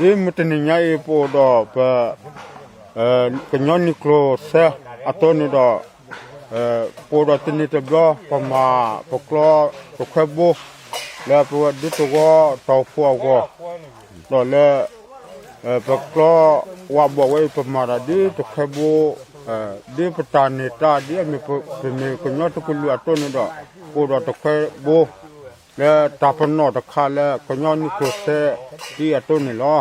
ဒ်မုၢ်တနံၤညါအံၤ ပအိၣ်ဒီးပ ကညီနံၣ်ကျိၤသၢအသိးန့ၣ်ဒီး ပအိၣ်ဒီးတနံၤတဘျီ ပမၤပကျီတခွဲဘိ လၢပဝဲဒူသဝီတၢ်အိၣ်ဖှိၣ်အဂီၢ် ဒီးလၢ ပကျီဝးဘီၣ်ဝဲအံၤ ပမၤတၢ်ဒ်တခွဲဘိ ဒ်ပတၢ်န့ၢ်တၢ် ဒ်အမ့ၢ်ပမ့ၢ်ကညီတကလုာ်အသိးန့ၣ်ဒီး ပအိၣ်ဒီးတခွဲဘိ လၢတၢ်ပနီၣ်တခါလၢကညီနံၣ်ကျိၤသၢဒ်အသိးန့ၣ်လီၤ.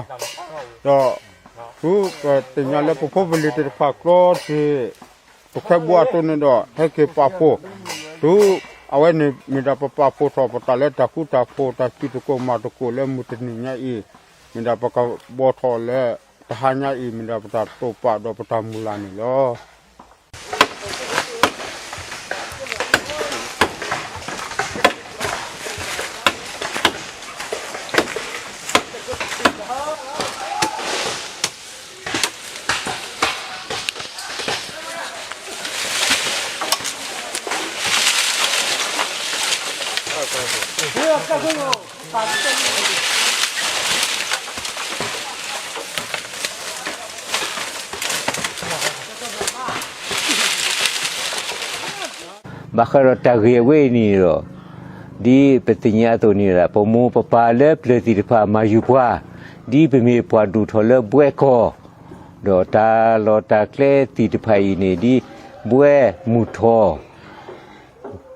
ဒီး သုပသ့ၣ်ညါလၢပဖိပလံၤသ့ၣ်တဖၣ်ကျီတ့ၢ် တခွဲဘိအသိးန့ၣ်ဒီး ဟဲက့ၤပာ်ဖှိၣ် တုၤအဝဲန့ၣ်မ့ၢ်ဒၣ်ပပာ်ဖှိၣ်ထီၣ်ပတၢ်လၢတၢ်ဃူတၢ်ဖိး တၢ်စံၣ်သကိးမၤသကိးလၢမုၢ်တနံၤညါအံၤ မ့ၢ်ဒၣ်ပကဘီၣ်ထီၣ်လၢ တဟါညါအံၤ မ့ၢ်ဒၣ်ပတၢ်တိာ်ပာ်ဒီးပတၢ်မုၢ်လၢ်န့ၣ်လီၤ. ဘၣ်ဃးဒီးတၢ်ဂ့ၢ်အဝဲအံၤန့ၣ်ဒီး ဒ်ပသ့ၣ်ညါအသိးန့ၣ်ဒီး ပမိၢ်ပပၢ်လၢပျၢၤသ့ၣ်တဖၣ်မၤယုၤပှၤ ဒ်ပမ့ၢ်ပှၤဒိၣ်ထီၣ်လၢဘှဲကီၢ် ဒီးတၢ်လီၢ်တၢ်ကျဲသ့ၣ်တဖၣ်အံၤန့ၣ် ဒ်ဘှဲမုၢ်ထီၣ်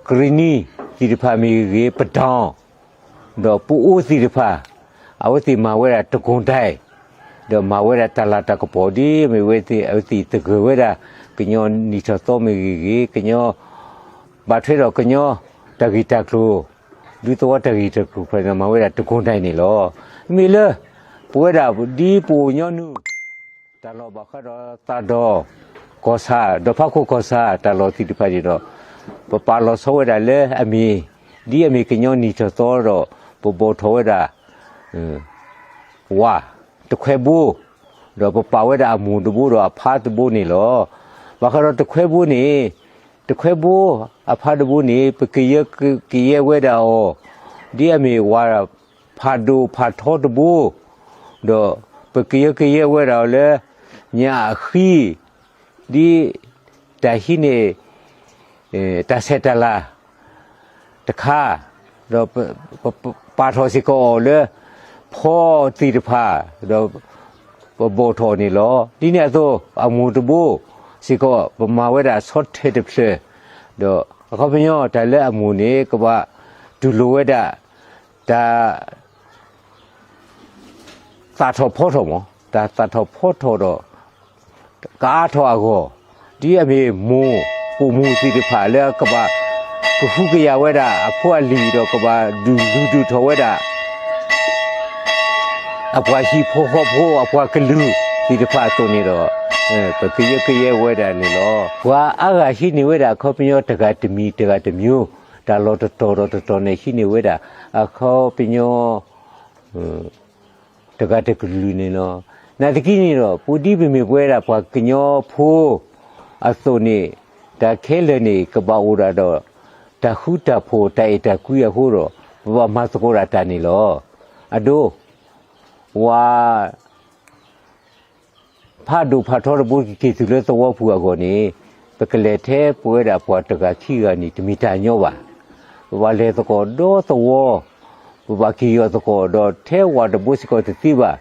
ကရံၣ်နံၣ်သ့ၣ်တဖၣ်မ့ၢ်ဂ့ၤဂ့ၤ ပတီၢ် ဒီးပအိၣ်သ့ၣ်တဖၣ် အဝဲသ့ၣ်မၤဝဲဒၣ်တကိၢ်ဒဲး ဒီးမၤဝဲဒၣ်တၢ်လၤတၢ်ကပီၤ ဒ်မ့ၢ်ဝဲသ့ၣ် အဝဲသ့ၣ်သဂၢၢ်ဝဲဒၣ် ကညီနံၣ်ထီၣ်သီမ့ၢ်ဂ့ၤဂ့ၤ ကညီ ဘၣ်ထွဲဒီးကညီတၢ်ဂ့ၢ်တၢ်ကျိၤ ဒူသဝီတၢ်ဂ့ၢ်တၢ်ကျိၤတဖၣ်န့ၣ် မၤဝဲဒၣ်တကိၢ်ဒဲးန့ၣ်လီၤ. မ့ၢ်လၢ ပဝဲဒၣ်ဒ်ပအိၣ်ညီနုၢ် တၢ်လီၢ်ဘၣ်ဃးဒီးသးဒီးကီၢ်ဆၣ် ဒီးဖးခိၣ်ကီၢ်ဆၣ် တၢ်လီၢ်သ့ၣ်တဖၣ်န့ၣ်ဒီး ပပာ်လီၤဆီဝဲဒၣ်လၢအမ့ၢ် ဒ်အမ့ၢ်ကညီနံၣ်ထီၣ်သီဒီး ပဘီၣ်ထီၣ်ဝဲဒၣ် ဝးတခွဲဘိ ဒီးပပာ်ဝဲဒၣ်အမိၢ်တဘိဒီးအဖါတဘိန့ၣ်လီၤ. ဘၣ်ဃးဒီးတခွဲဘိန့ၣ် တခွဲဘိအဖါတဘိန့ၣ် ပကယၢကယဲဝဲဒၣ်အီၤ ဒ်အမ့ၢ်ဝးဖးဒိၣ်ဖးထီတဘိ ဒီးပကယၢကယဲဝဲဒၣ်အီၤလၢ ညၣ်အဃံ ဒ်တၢ်ဟံးန့ၢ် တၢ်ဆဲးတၢ်လၤတခါ, ဒီးပပာ်ထီၣ်စ့ၢ်ကီးအီၤလၢ ဖီသ့ၣ်တဖၣ်, ဒီးပဘီၣ်ထီၣ်န့ၣ်လီၤ. ဒ်န့ၣ်အသိး အမိၢ်တဘိစ့ၢ်ကီး ပမၤဝဲဒၣ်ဆီထဲတဖျၢၣ်, ဒီးအခီပညီတၢ်လၢအမိၢ်န့ၣ် ကဘၣ်တူၢ်လိာ်ဝဲဒၣ် တၢ် သၣ်ထီၣ်ဖီထီၣ်မး, တၢ်သၣ်ထီၣ်ဖီထီၣ်ဒီး ကအါထီၣ်အဂီၢ်, ဒ်အမ့ၢ်မိၢ်ပိာ်မုၣ်သ့ၣ်တဖၣ်လၢကဘၣ် ကဟုကယာ်ဝဲဒၣ်အဖိအလံၤဒီးကဘၣ်ဒုးဒုးဒုးထီၣ်ဝဲဒၣ် အပှၤဟံၣ်ဖိဃီဖိအပှၤကလုာ်သ့ၣ်တဖၣ်အသိးန့ၣ်ဒီး ပကယၢကယဲဝဲဒၣ်န့ၣ်လီၤ. ပှၤအါဂၤဟံးန့ၢ်ဝဲဒၣ်အခီပညီတဂၤတမံၤတဂၤတမံၤ, တၢ်လီၢ်တတီၤဒီးတတီၤန့ၣ် ဟံးန့ၢ်ဝဲဒၣ်အခီပညီ တဂၤတကလုာ်န့ၣ်လီၤ. နာ်သက့န့ၣ်ဒီး ပဒ်ပမ့ၢ်ပဝဲဒၣ်ပှၤကညီဖိအသိးန့ၣ် တၢ်ခဲလၢာ်န့ၣ် ကဘၣ်အိၣ်ဒၣ်ဒီး တၢ်ဃူတၢ်ဖိးတၢ်အဲၣ်တၢ်ကွံအဃိဒီး ပဘၣ်မၤသကိးဒၣ်တၢ်န့ၣ်လီၤ. အဒိ ဝး ဖးဒိၣ်ဖးထီတဘိကက့ၤတုၤလၢသဝီပူၤအဂီၢ်န့ၣ် ပကလဲၤထဲပဝဲဒၣ်ပှၤတဂၤခံဂၤန့ၣ် တမ့ၢ်တၢ်ညီဘၣ်. ပဘၣ်လဲၤသကိးဒီသဝီ, ပဘၣ်က့ၤယီၤသကိးဒီးထဲဝးတဘိစ့ၢ်ကီးတသ့ဘၣ်.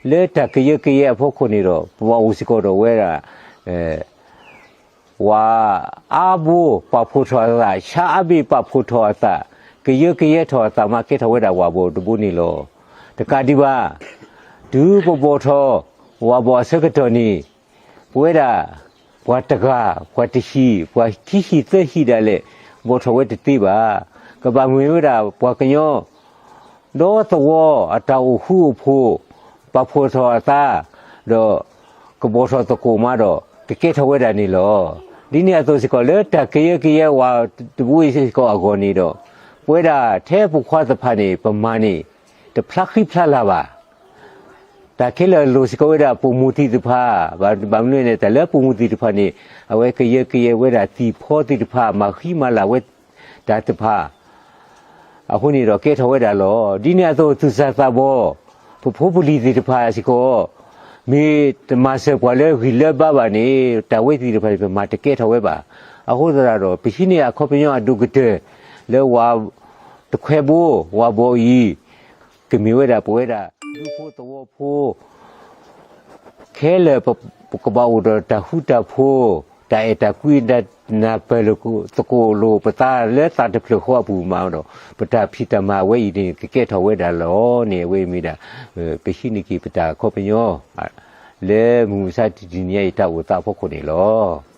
လၢတၢ်ကယၢကယဲအဖီခိၣ်န့ၣ်ဒီး ပဘၣ်အိၣ်စ့ၢ်ကီးဒီးဝဲဒၣ် ဝးအါဘိပာ်ဖှိၣ်ထီၣ်အသး, ဆါအါဘ့ၣ်ပာ်ဖှိၣ်ထီၣ်အသး, ကယၢကယဲထီၣ်အသးမး ကဲထီၣ်ဝဲဒၣ်ဝးဘီၣ်တဘိန့ၣ်လီၤ. တကးဒံးဘၣ်, တုၤပဘီၣ်ထီၣ်ဝးဘီၣ်အဆၢကတီၢ်န့ၣ် ပဝဲဒၣ် ပှၤတဂၤ, ပှၤတဟံၣ်, ပှၤခံဟံၣ်သၢဟံၣ်ဒၣ်လဲာ် ဘီၣ်ထီၣ်ဝဲတသ့ဘၣ်. ကဘၣ်မ့ၢ်ဝဲဒၣ်ပှၤကညီ ဒီသဝီအတၢ်အိၣ်ဃူအိၣ်ဖိး ပာ်ဖှိၣ်ထီၣ်အသး, ဒီးကဘီၣ်ထီၣ်သကိးမးဒီး ကကဲထီၣ်ဝဲဒၣ်န့ၣ်လီၤ. ဒ်န့ၣ်အသိးစ့ၢ်ကီး လၢတၢ်ကယၢကယဲဝးတဘိအံၤစ့ၢ်ကီးအဂီၢ်န့ၣ်ဒီး ပဝဲဒၣ်ထဲပိာ်ခွါသ့ၣ်တဖၣ်န့ၣ် ပမၤန့ၣ် တဖျါဃံဖျါလၤဘၣ်. တၢ်ခဲလၢာ်လိၣ်စ့ၢ်ကီးဝဲဒၣ်ပိာ်မုၣ်သ့ၣ်တဖၣ်, ဘၣ်မနုၤလဲၣ်န့ၣ် တၢ်လၢပိာ်မုၣ်သ့ၣ်တဖၣ်န့ၣ် အဝဲကယၢကယဲဝဲဒၣ်သ့ၣ်ဖီသ့ၣ်တဖၣ်, မၤဃံမၤလၤဝဲတၢ်သ့ၣ်တဖၣ် အဃိန့ၣ်ဒီးကဲထီၣ်ဝဲဒၣ်လီၤ. ဒ်န့ၣ်အသိးသူၣ်စၢ်သးဘီၣ် ပဖိပလံၤသ့ၣ်တဖၣ်စ့ၢ်ကီး မ့ၢ်တမၤစၢၤပှၤလၢဂံၢ်လၢဘါဘၣ်န့ၣ် တၢ်ဝဲသ့ၣ်တဖၣ်န့ၣ် ပမၤတကဲထီၣ်ဝဲဘၣ်. အဃိသတးဒီး ပဟံးန့ၢ်အခီပညီအဒိၣ်ကတၢၢ် လၢဝၤတခွဲဘိ ဝၤဘီအံၤ ကမ့ၢ်ဝဲဒၣ်ပဝဲဒၣ် ဒူဖိသဝီဖိ ခဲလၢာ်ပကဘၣ်အိၣ်ဒီးတၢ်ဃူတၢ်ဖိး, တၢ်အဲၣ်တၢ်ကွံ တၢ်နၢ်ပၢၢ်လိာ်သကိးလိာ်ပသးလၢသးတဖျၢၣ်ဃီအပူၤမးဒီး ပတၢ်ဖံးတၢ်မၤအဝဲအံၤန့ၣ် ကကဲထီၣ်ဝဲဒၣ်လီၤန့ၣ် အဝဲမ့ၢ်ဒၣ် ပဟံးန့ၢ်က့ၤပတၢ်အခီပညီ လၢမုၢ်မဆါတနံၤညါအံၤတၢ်အိၣ်သးအဖီခိၣ်န့ၣ်လီၤ.